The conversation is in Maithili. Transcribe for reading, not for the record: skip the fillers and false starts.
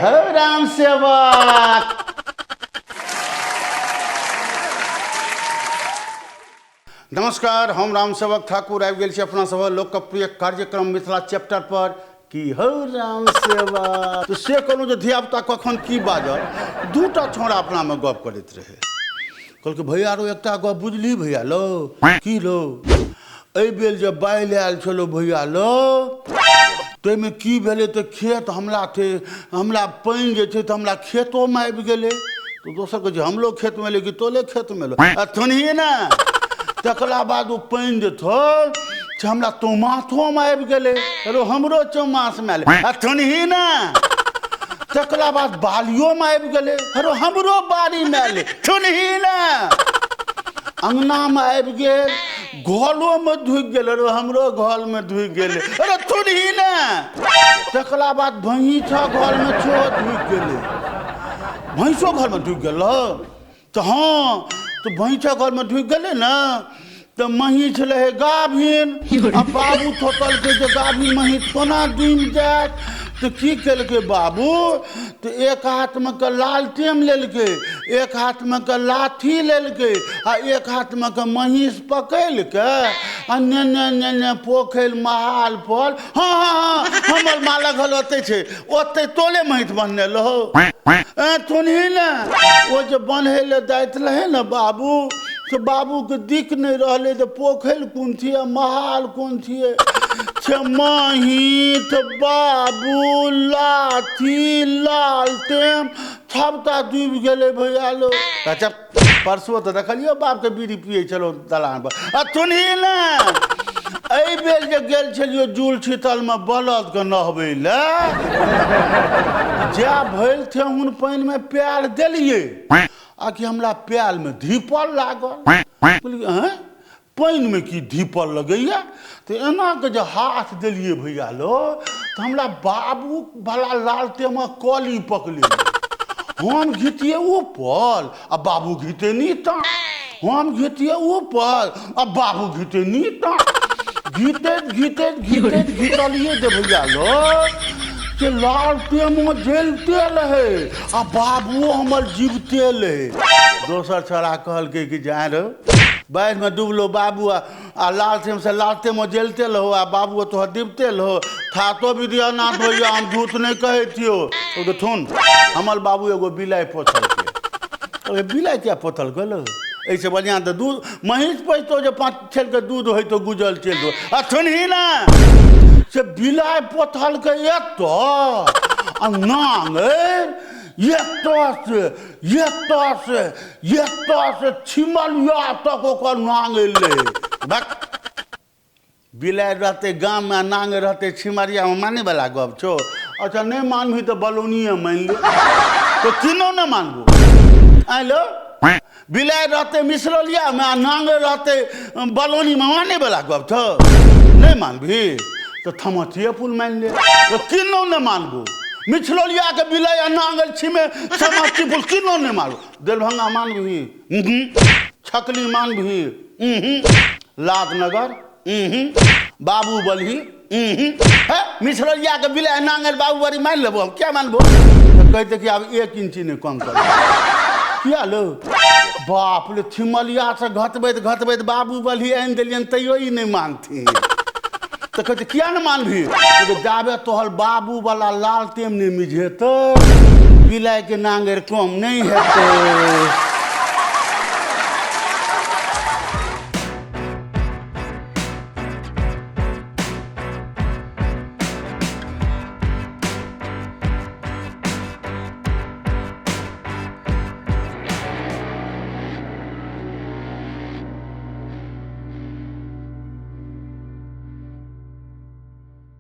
हो राम सेवक। नमस्कार, हम राम सेवक ठाकुर आबि गेल छी अपना सभक लोकप्रिय कार्यक्रम मिथिला चैप्टर पर की हो राम सेवक। तऽ से कहलहुँ जे धियापुता कखन की बाजल। दूटा छौड़ा अपनामे गप करैत रहै। कहलकै भैया रो एकटा गप बुझली भैया लो? की लो? एहि बेर जे बाढ़ि आयल छलो भैया लो, ताहिमे की भेलै तऽ खेत हमला थे, हमरा पानि जे छै तऽ हमरा खेतोमे आबि गेलै। तऽ दोसर कहै छै हमरो खेतमे एलै कि तोले खेतमे एलो? आ थोनहिए ने। तकरा बाद ओ पानि जे थो से हमरा चौमासोमे आबि गेलै। रो हमरो चौमासमे आयल। आ थोनही ने। तकरा बाद बालियोमे आबि गेलै। हरो हमरो बाड़ीमे आयलै। थोनही ने। अङ्गनामे आबि गेल, घरोमे ढुकि गेल। अरे हमरो घरमे ढुकि गेलै। अरे थोनही ने। तकरा बाद भैंसा घरमे सेहो ढुकि गेलै। भैंसो घरमे ढुकि गेल तऽ हँ, तऽ भैंसा घरमे ढुकि गेलै ने तऽ महींस रहै गाभिन। आ बाबू सोचलकै जे गाभिन महींस कोना डूमि जायत। तऽ की केलकै बाबू तऽ एक हाथमे के लालटेम लेलकै, एक हाथमे के लाठी लेलकै आ एक हाथमे के महींस पकड़ि के आ नेने नेने पोखरि महाल पर। हँ हँ हँ, हमर मालक घर ओतै छै, ओतै तोले महींस बन्हने रहो। ए सुनही ने, ओ जे बन्है लए जाइत रहै ने बाबू, से बाबूके दिक नहि रहलै जे पोखरि कोन छियै महाल कोन छियै। से महींस बाबू लाठी लालटेम सबटा डूबि गेलै भैया लो। अच्छा परसो तऽ देखलियौ बापके बीड़ी पियै छलहुँ दलान पर। आ सुनही ने, एहि बेर जे गेल छलियौ जूल शीतलमे बलदके नहबै लए, जा भरि ठेहुन पानिमे पैर देलियै आ कि हमरा पैरमे धीपल लागल। कहलियै आँय, पानिमे की धीपल लगैया? तऽ एना के जे हाथ देलियै भैया लो, तऽ हमरा बाबू भला लालटेमक कली पकड़े। हम घिचियै ऊपर आ बाबू घिचै नीचा, हम घिचियै ऊपर आ बाबू घिचै नीचा। घिचैत घिचैत घिचैत घिचलियै जे भैया लो से लालटेमो झेलते रहै आ बाबुओ हमर जीवते रहै। दोसर छोड़ा कहलकै कि जाय रहो बाढ़िमे डूबलो बाबू आ लालटेम से लालटेमो झेलते रहो आ बाबुओ तोहर डूबते रहो। थातो विद्यानाथ भैया, हम झूठ नहि कहै छियौ। ओ थुन हमर बाबू एगो बिलाइ पोसलकै। अरे बिलाइ किया पोसल गेलो? एहिसँ बढ़िआँ तऽ दूध महींस पोसितो जे 5 छेलके दूध होइतो गुजल चलि दो। आ सुनही ने, से बिलाइ पोसलकै एतऽ आ नांगरि एतऽ से एतऽ से एतऽ से छिमलिया तक ओकर नांगरि रहै। बक बिलाइ रहतै गाममे आ नांगरि रहतै छिमरियामे, मानैवला गप छौ? अच्छा नहि मानबही तऽ बलौनिए मानि ले, तऽ किनो नहि मानबो। आँय लो, बिलाइ रहतै मिश्रौलियामे आ नांगरि रहतै बलौनीमे, मानैवला गप छौ? नहि मानबही तऽ थमथिएपुर मानि ले, तऽ किनो नहि मानबो। मिश्रौलियाके बिलाइ आ नांगरि छिमे समस्तीपुर किनो नहि मानबो। दरभंगा मानबही? छकली मानबही? लादनगर? बाबू बलही? हे मिश्रौलियाके बिलाइ नांगरि बाबू बलही मानि लेबो हम? किया मानबो? तऽ कहैते कि आब 1 इंची नहि कम कर। किया लो? बाप रे, छिमलियासँ घटबैत घटबैत बाबू बलही आनि देलियनि तैयो ई नहि मानथिन। तऽ कहै छै किया नहि मानबही? जाबे तोहर बाबू वाला लालटेम नहि मिझेतौ, बिलाइके नांगरि कम नहि हेतौ।